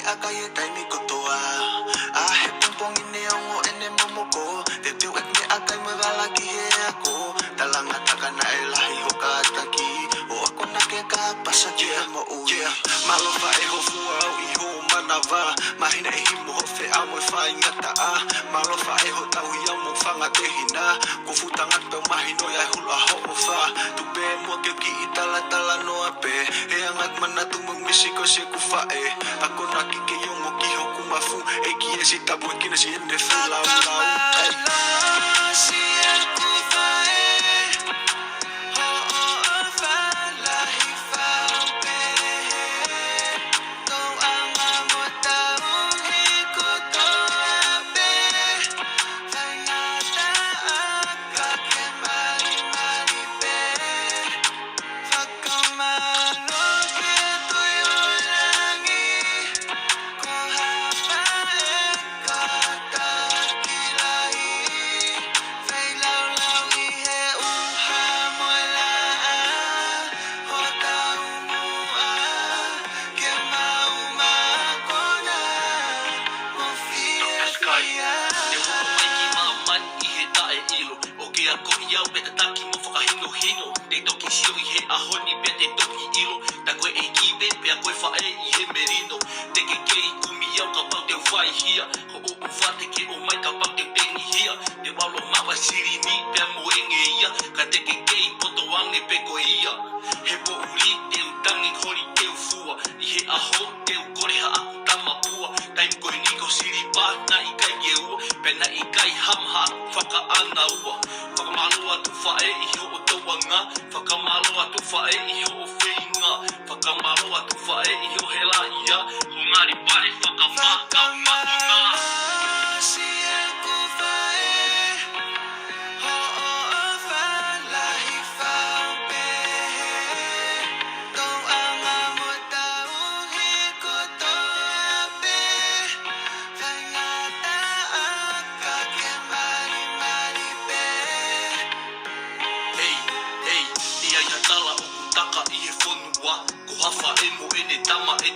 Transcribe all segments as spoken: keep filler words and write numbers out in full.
ʻAkai e taimi kotoa. ʻA he pongipongi neongo ʻene momoko. Te teu ek me ʻakai mo e vala ki he ako. Talanga taka naʻe lahi ho kātaki. ʻO ako na ke ka pasa ki he moʻui. Mālō faʻē ho fuʻu ʻi ho manava. Mahina ʻi he moho feʻamo e faingataʻa. Mālō faʻē ho tauhi ʻa mo fanga tehina. Ko fuʻu tangata pē mahino ia e hulu ʻa hoʻo fa. Tupe mo ke kiʻi talatala noa pē. He anga manatu mo misi ko se ku faʻē. Ako na ki ke iongo ki hoku mafu. ʻEiki e si tapu e kina si ene fulau lau. Fakamālō si e ku faʻē. Hoʻo ʻofa lahi fau pehē. Tauʻanga mo tauhi kotoa pē. Faingataʻa ka ke malimali pē. Fakamālō ki he Tuʻi ʻo Langi. Ko ha faʻē kātaki lahi. Feilaulau ʻi he ʻuha mo e laʻā. Ho taumuʻa ke maʻu mākona. Mo fiefia. Doctor Sky, ne hoko mai ki māmani ʻi he taʻeʻilo. ʻO ke akoʻi au pea tataki mo fakahinohino. Te toki sio ʻi he ʻaho ni pea te toki ʻilo. Tā ko e ʻEiki pē pea ko e faʻē ʻi he melino. Te ke kei kumi au kapau te u fai hia. Hoʻo ʻofa te ke ʻomai kapau te u tengihia. Te u ʻalu ʻo maʻu ʻa e silini pea mo e ngeia. Ka te ke kei poto ange pē ko ia. He poʻuli te u tangi holi te u fua. ʻI he ʻaho te u kole haʻaku tama pua. Taimi ko eni ko silipa naʻe ʻikai ke ua. Pea naʻe ʻikai hama haʻaku fakaʻānaua. Fakamālō atu faʻē ʻi hoʻo tauʻanga. Fakamālō atu faʻē ʻi hoʻo feinga. Fakamālō atu faʻē ʻi hoʻo helaʻia. Ko ngali pale fakamālō. Fakamālō si e ku faʻē. Hoʻo ʻofa lahi fau pehē. Tauʻanga mo tauhi kotoa pē. Faingataʻa ka ke malimali pē. Hei, hei, ʻi ai ha tala ʻoku taka ʻi he fonua. Ko ha faʻē mo ʻene tama ē.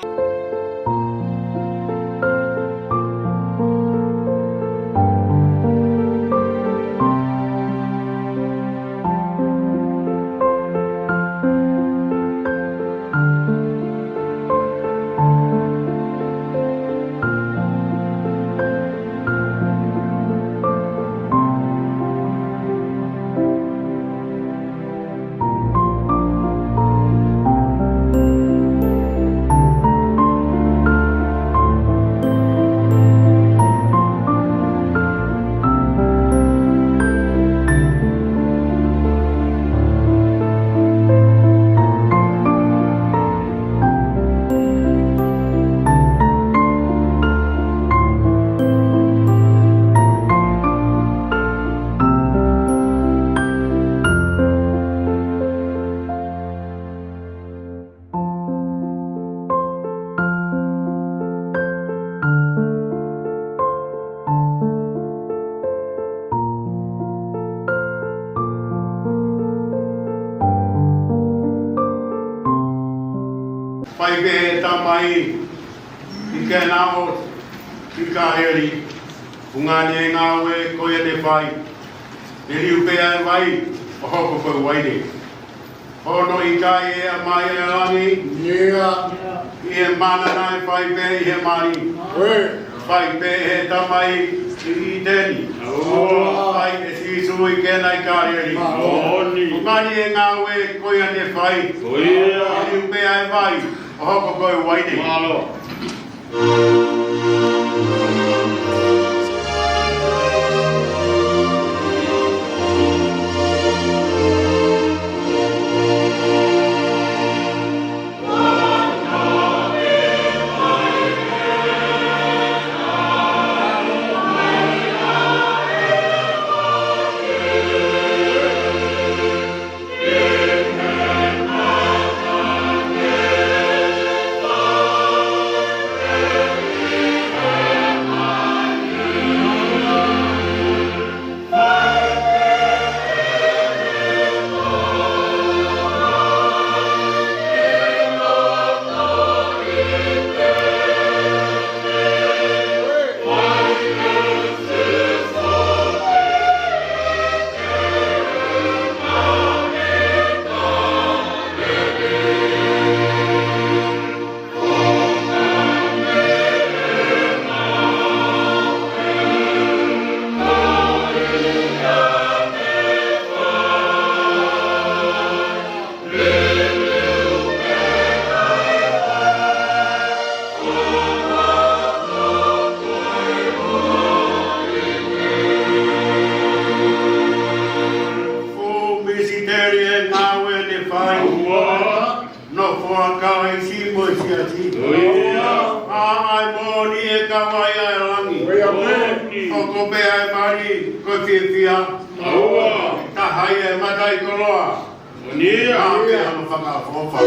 Fai pē ʻe he Tamai, ʻi ke na o, ʻi ka heli, ʻuhinga ni e ngāue ko ia ne fai, ne liu pē ʻa e vai, ʻo hoko ko e uaine. Hono ʻikai e ʻa mai ʻa langi, ia, ʻi he mana naʻe fai pē ʻi he mali. Ue. Fai pē ʻe he Tamai ʻi ʻĪteni. ʻOua. Fai ʻe Sīsū ʻi ke na ʻi ka heli. Mālō. Moʻoni. ʻUhinga ni e ngāue ko ia ne fai. Ko ia. Liu pē ʻa e vai, ʻo hoko ko e uaine. Mālō. Ko e siasi. ʻA e moʻoni ʻe kau ai ʻa e langi. ʻOku pehē ʻa e mali ko e fiefia. Taha ia ʻe mata ʻi koloa. ʻA pē ʻa e fakaʻofoʻofa.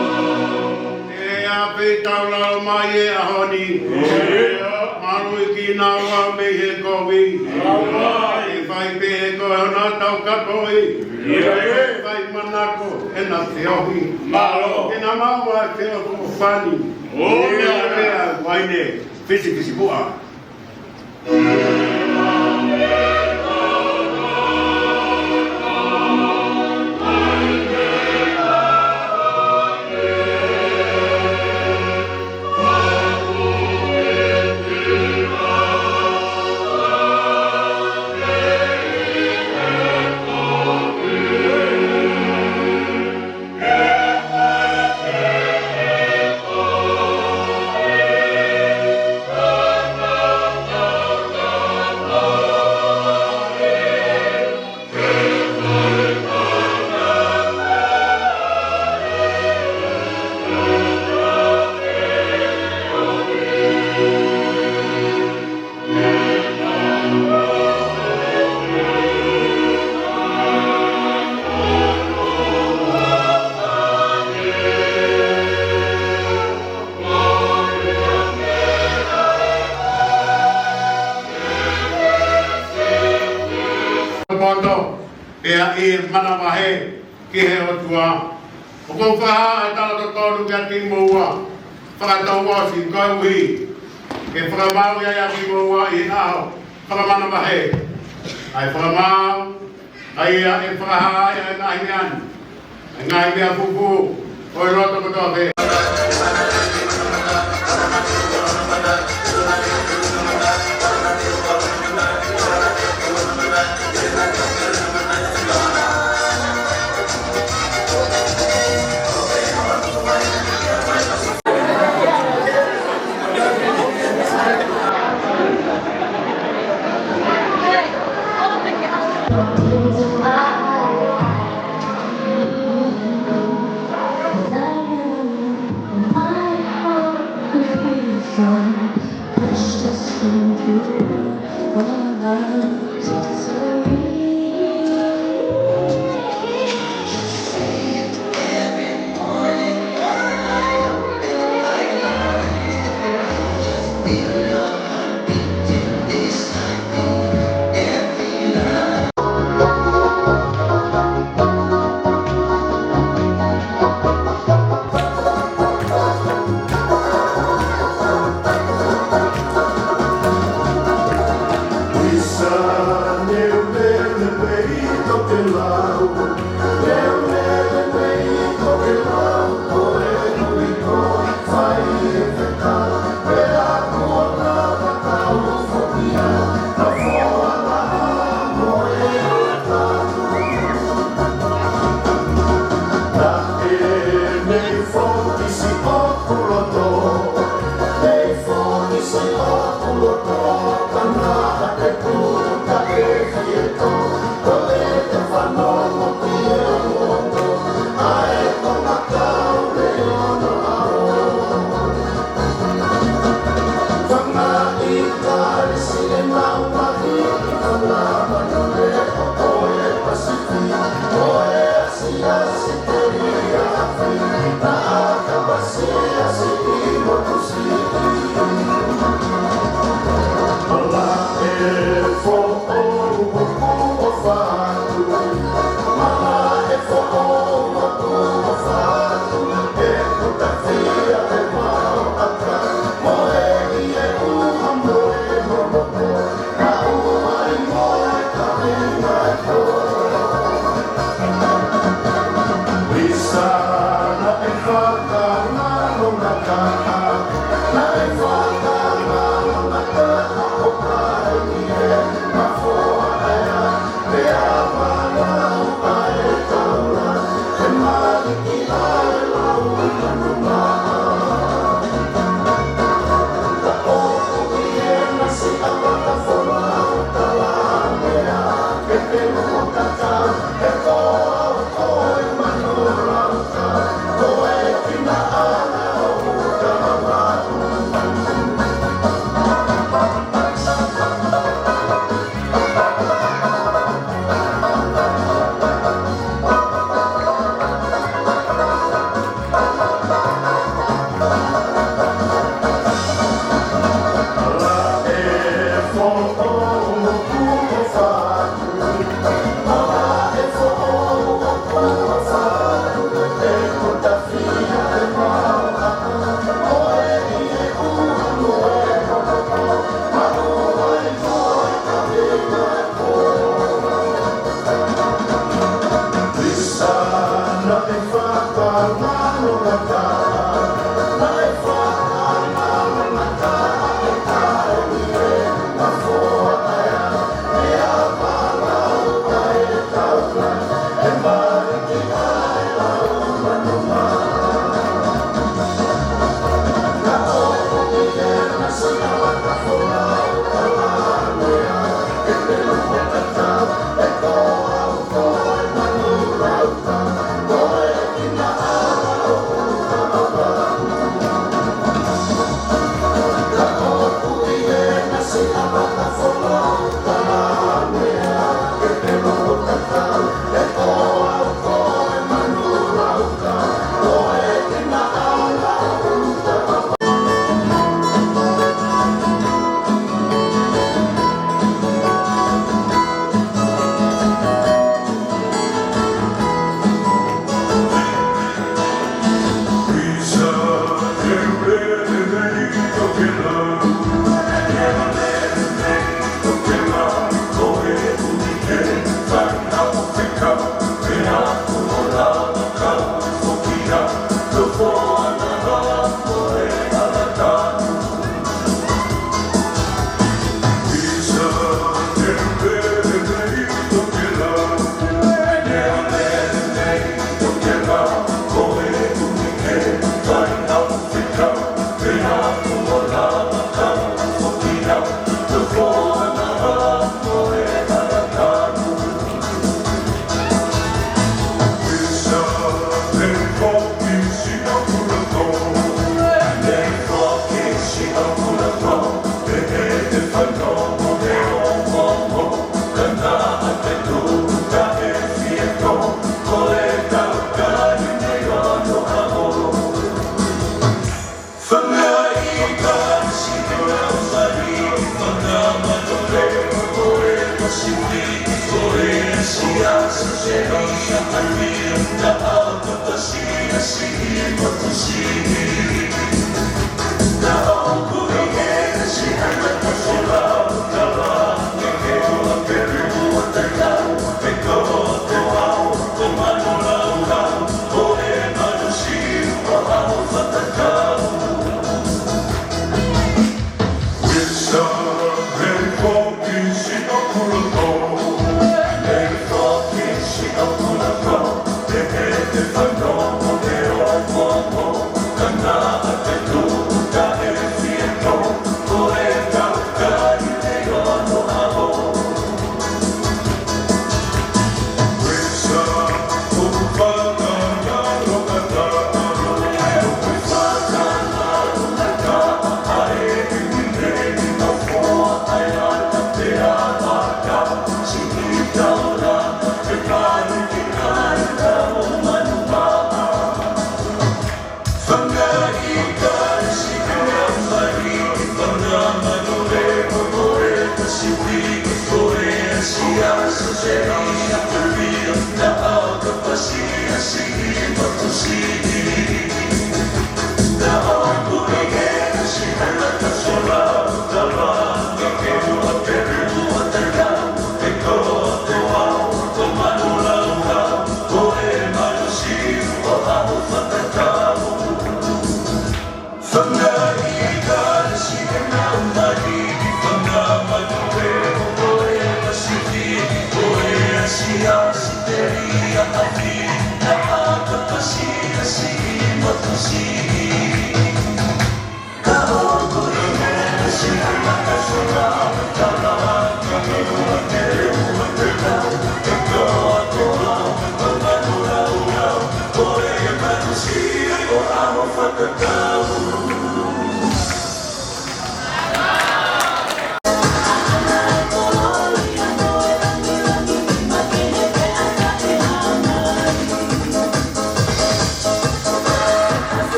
ʻE ʻa pē tau lau mai e ʻaho ni. Malu ʻi kinaua mei he kovi. ʻE fai pē ko e ona tau kakoʻi. ʻE fai manako ʻena feohi. ʻEna maua e feohi ko fani. ʻE pea uaine fisifisimuʻa. Poto, pea ʻi he manavahē ki he ʻOtua. ʻOku ou fakahā ʻa e tala totonu kiate kimoua, fakatouʻosi koeʻuhi ke fakamaau ia ʻa kimoua ʻi he ʻaho fakamanavahē. ʻA e fakamaau, ʻa ia ʻe fakahā ai ʻa e ngaahi meʻa ni, ʻa e ngaahi meʻa fufū ʻo e loto kotoa pē.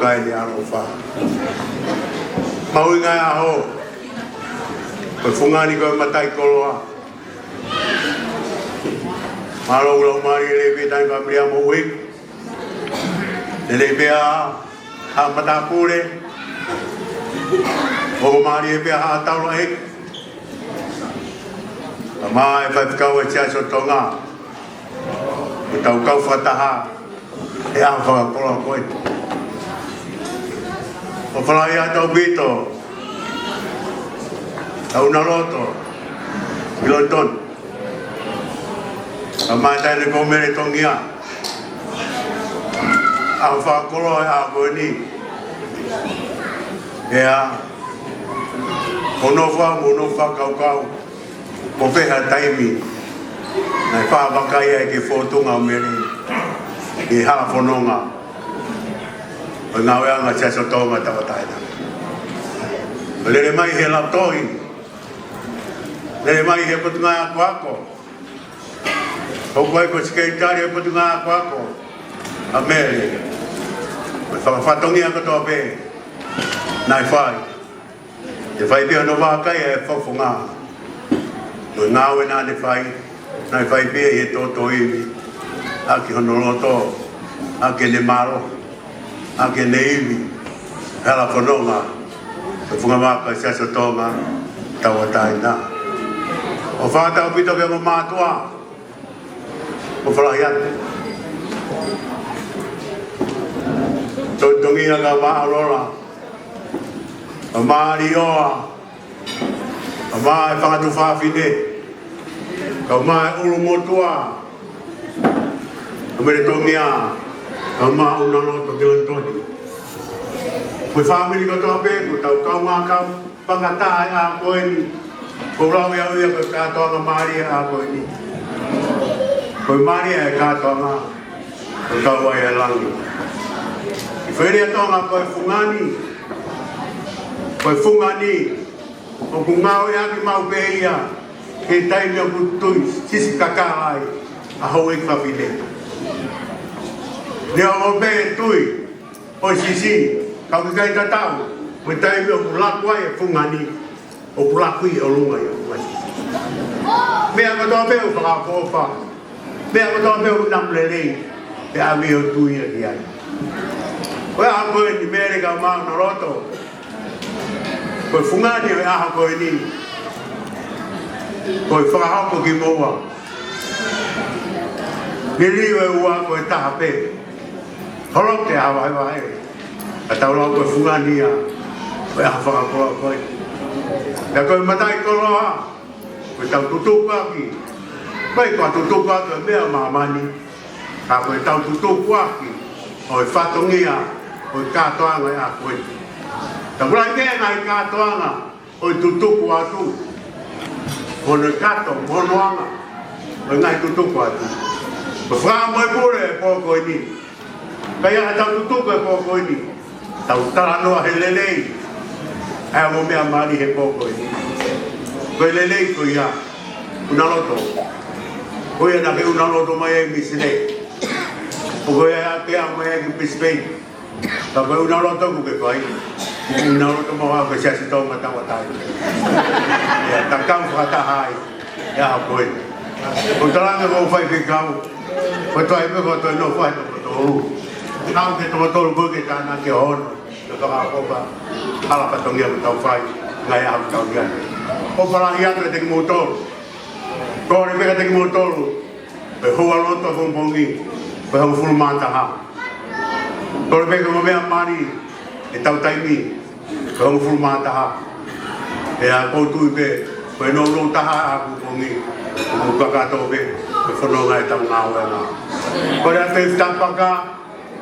Kae ni ʻaloʻofa. Mahuʻinga e ʻaho. Ko e fungani ko e mataʻikoloa. Mālō ʻoku laumālie lelei pē ʻa e fāmili ʻa Moʻui. Lelei pē ʻa e matāpule. Fakamālō pē ʻa e taulaʻeiki. Kae ʻumaʻā e faifekau ʻa e Siasi ʻo Tonga. Ke tau kau fakataha he ʻaho fakakoloa ko eni. ʻOfa lahi atu ʻaupito ki he ʻUnaloto, ki Lonitoni. Kae ʻumaʻā e taʻahine ko Mele Tongia. ʻAho fakakoloa he ʻaho ko eni. ʻIo, ʻoku ou nofo, ʻoku ou nofo fakakaukau. Ko e fē ha taimi naʻe faʻa vakai ai ki he fōtunga ʻo Mele ʻi he hala fononga ʻo e ngāueʻanga ʻa e Siasi ʻo Tonga Tauʻatāina. Lele mai he Lautohi, lele mai he Potungāue Akoako, hoko ai ko e sekelitali ʻo e Potungāue Akoako ʻa Mele. Ko e fakafatongia kotoa pē naʻe fai, ʻe fai pē hono vakai ʻe he fakafofonga. Ko e ngāue naʻa ne fai, naʻe fai pē ʻi he tōtōivi ʻaki hono loto, ʻaki ʻene mālohi, ʻaki ʻene ivi he hala fononga ʻo e fungavaka ʻa e Siasi ʻo Tonga Tauʻatāina. ʻOfa atu ʻaupito ki he ongo mātuʻa, ʻofa lahi atu. Tongitongi ʻa e kau Māʻolola, kau Mālioa, kau Māʻa e Fanga Tuofāfine, kau Māʻa e ʻUlumotuʻa, kau Mele Tongia, kau Māʻa ʻUnaloto ki Lonitoni. Ko e fāmili kotoa pē, ko ʻetau kaungā kau fakataha he ʻaho ko eni, ʻoku ou lau ia ko e kātoanga mālie ʻa e ʻaho ko eni. Ko e mālie e kātoanga, ko e kau ai e langi. ʻI he foʻi lea Tonga ko e fungani, ko e fungani, ʻoku ngāueʻaki maʻu pē ia he taimi ʻoku tui sisikakala ai ʻa e houʻeiki fafine. Neongo pē e tui ʻo e sisi, ka ʻoku ʻikai tatau mo e taimi ʻoku laku ai e fungani, ʻoku laku ʻi ʻolunga ʻi ʻolunga e sisi. Meʻa kotoa pē ʻoku fakaʻofoʻofa, meʻa kotoa pē ʻoku namu lelei, ʻe ʻave ʻo tui ʻaki ai. Ko e ʻaho ko eni Mele kae ʻumaʻā ʻUnaloto, ko e fungani ʻo e ʻaho ko eni, ko e fakahoko kimoua. Liliu e ua ko e taha pē. Holoki e ʻaho vahevahe, ka tau lau ko e fungani ia ʻo e ʻaho fakakoloa ko eni. Pea ko e mataʻikoloa, ko ʻetau tutukuʻaki. ʻIkai ko e tutukuʻaki ʻo e meʻa ʻa māmani, ka ko ʻetau tutukuʻaki ʻo e fatongia ʻo e kātoanga ʻo e ʻaho ko eni. Tau kula i ke ngaahi kātoanga ʻo e tutuku atu, mo hono kato, mo hono anga ʻo e ngaahi tutuku atu. Ko e fakaʻamu e pule he pō ko eni, ʻikai ʻi ai haʻatau tutuku he pō ko eni, tau talanoa he lelei, ʻa e ongo meʻa mali he pō ko eni. Ko e lelei ko ia, ʻUnaloto. Ko ia naʻa ke ʻUnaloto mai ai Misile, ʻo ko ia ke ʻalu mai ai ki Brisbane. Ka ko e ʻUnaloto ʻoku ke fai, ʻUnaloto maʻu ʻa e Siasi Tonga Tauʻatāina. ʻIo, tau kau fakataha ai he ʻaho ko eni. ʻOku ou talaange ko e faifekau, ko e toe pē ko e toe nofo ʻa e toko tolu. Kau ki he toko tolu ko e ke tānaki hono, ke fakaʻofoʻofa ʻa e fatongia ʻoku tau fai, ngaahi ʻaho ʻoku tau ʻi ai. ʻOfa lahi atu kiate kimoutolu. Kole pē kiate kimoutolu, ko e houa lotu ʻapongipongi, ko e hongofulu mā taha. Kole pē ki he ongo meʻa mali ʻetau taimi, ko e hongofulu mā taha. Pea ʻoku ou tui pē, ko e nounou taha ʻapongipongi, ʻoku kakato pē, ko e fononga ʻetau ngāueʻanga. Kole atu e tapaka,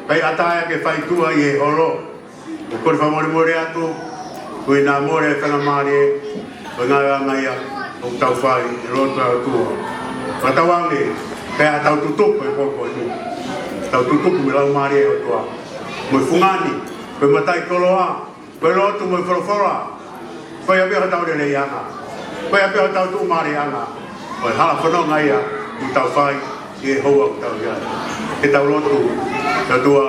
kae ʻatā ia ke fai tuʻa ʻi he holo. ʻOku ou kole fakamolemole atu, ko e naʻe mole e faingamālie, ko e ngāueʻanga ia ʻoku tau fai, ʻi he loto ʻa e ʻOtua. Fakatauange, pea tau tutuku he pō ko eni. Tau tutuku mo e Laumālie ʻo e ʻOtua. Mo e fungani, mo e mataʻikoloa, mo e lotu mo e folofola. Ko ia pē hotau leleiʻanga. Ko ia pē hotau tuʻumālieʻanga. Ko e hala fononga ia ʻoku tau fai ʻi he houa ʻoku tau ʻi ai. Ke tau lotu, ʻOtua,